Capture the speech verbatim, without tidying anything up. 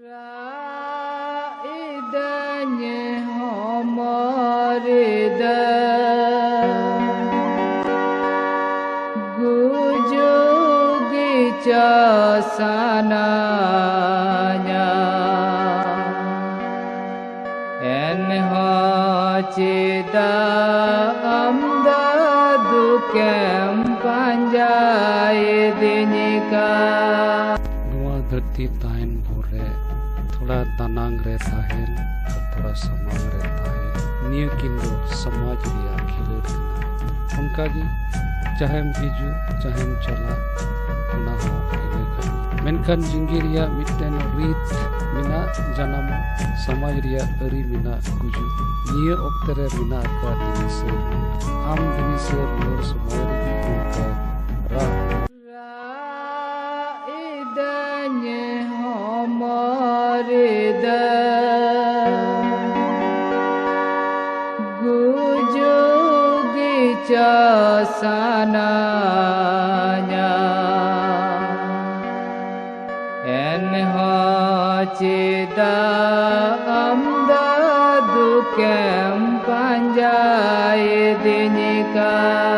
ᱨᱟᱜ ᱤᱫᱟᱹᱧ ᱦᱚᱢᱚᱨ ᱤᱫᱟᱹᱧ, ᱜᱩᱡᱩᱜ ᱜᱮᱪᱚ ᱥᱟᱱᱟᱧᱟ᱾ ᱮᱱᱦᱚᱸ ᱪᱮᱫᱟᱜ ᱟᱢ ᱫᱚ ᱫᱩᱠᱮᱢ ᱯᱟᱸᱡᱟᱭᱮᱫᱤᱧ ᱠᱟᱱ? ᱱᱚᱣᱟ ᱫᱷᱟᱹᱨᱛᱤ ᱛᱟᱦᱮᱱ ᱵᱷᱳᱨ ᱨᱮ ᱛᱷᱚᱲᱟ ᱫᱟᱱᱟᱝ ᱨᱮ ᱛᱟᱦᱮᱱ ᱟᱨ ᱛᱷᱚᱲᱟ ᱥᱟᱢᱟᱝ ᱨᱮ ᱛᱟᱦᱮᱱ, ᱱᱤᱭᱟᱹ ᱠᱤᱱ ᱫᱚ ᱥᱚᱢᱟᱡᱽ ᱨᱮᱭᱟᱜ ᱠᱷᱮᱞᱳᱰ ᱠᱟᱱᱟ᱾ ᱚᱱᱠᱟᱜᱮ ᱪᱟᱦᱮᱢ ᱦᱤᱡᱩᱜ, ᱪᱟᱦᱮᱢ ᱪᱟᱞᱟᱜ, ᱚᱱᱟ ᱦᱚᱸ ᱤᱱᱟᱹ ᱠᱟᱱᱟ᱾ ᱢᱮᱱᱠᱷᱟᱱ ᱡᱤᱸᱫᱜᱤ ᱨᱮᱭᱟᱜ ᱢᱤᱫᱴᱮᱱ ᱨᱤᱛ ᱢᱮᱱᱟᱜ, ᱡᱟᱱᱟᱢᱚᱜ, ᱥᱚᱢᱟᱡᱽ ᱨᱮᱭᱟᱜ ᱟᱹᱨᱤ ᱢᱮᱱᱟᱜ, ᱜᱩᱡᱩᱜ᱾ ᱱᱤᱭᱟᱹ ᱚᱠᱛᱮ ᱨᱮ ᱢᱮᱱᱟᱜ ᱟᱠᱟᱫ ᱫᱤᱱᱤᱥᱟᱹᱨ᱾ ᱟᱢ ᱫᱤᱱᱤᱥᱟᱹᱨ ᱨᱩᱣᱟᱹᱲ ᱥᱚᱢᱚᱭ ᱨᱮᱜᱮ ᱚᱱᱠᱟ ᱨᱟᱜ ᱨᱟᱜ ᱤᱫᱟᱹᱧ ᱦᱚᱢᱚᱨ ᱤᱫᱟᱹᱧ, ᱜᱩᱡᱩᱜ ᱜᱮᱪᱚ ᱥᱟᱱᱟᱧᱟ᱾ ᱮᱱᱦᱚᱸ ᱪᱮᱫᱟᱜ ᱟᱢ ᱫᱚ ᱫᱩᱠᱮᱢ ᱯᱟᱸᱡᱟᱭᱮᱫᱤᱧ ᱠᱟᱱ?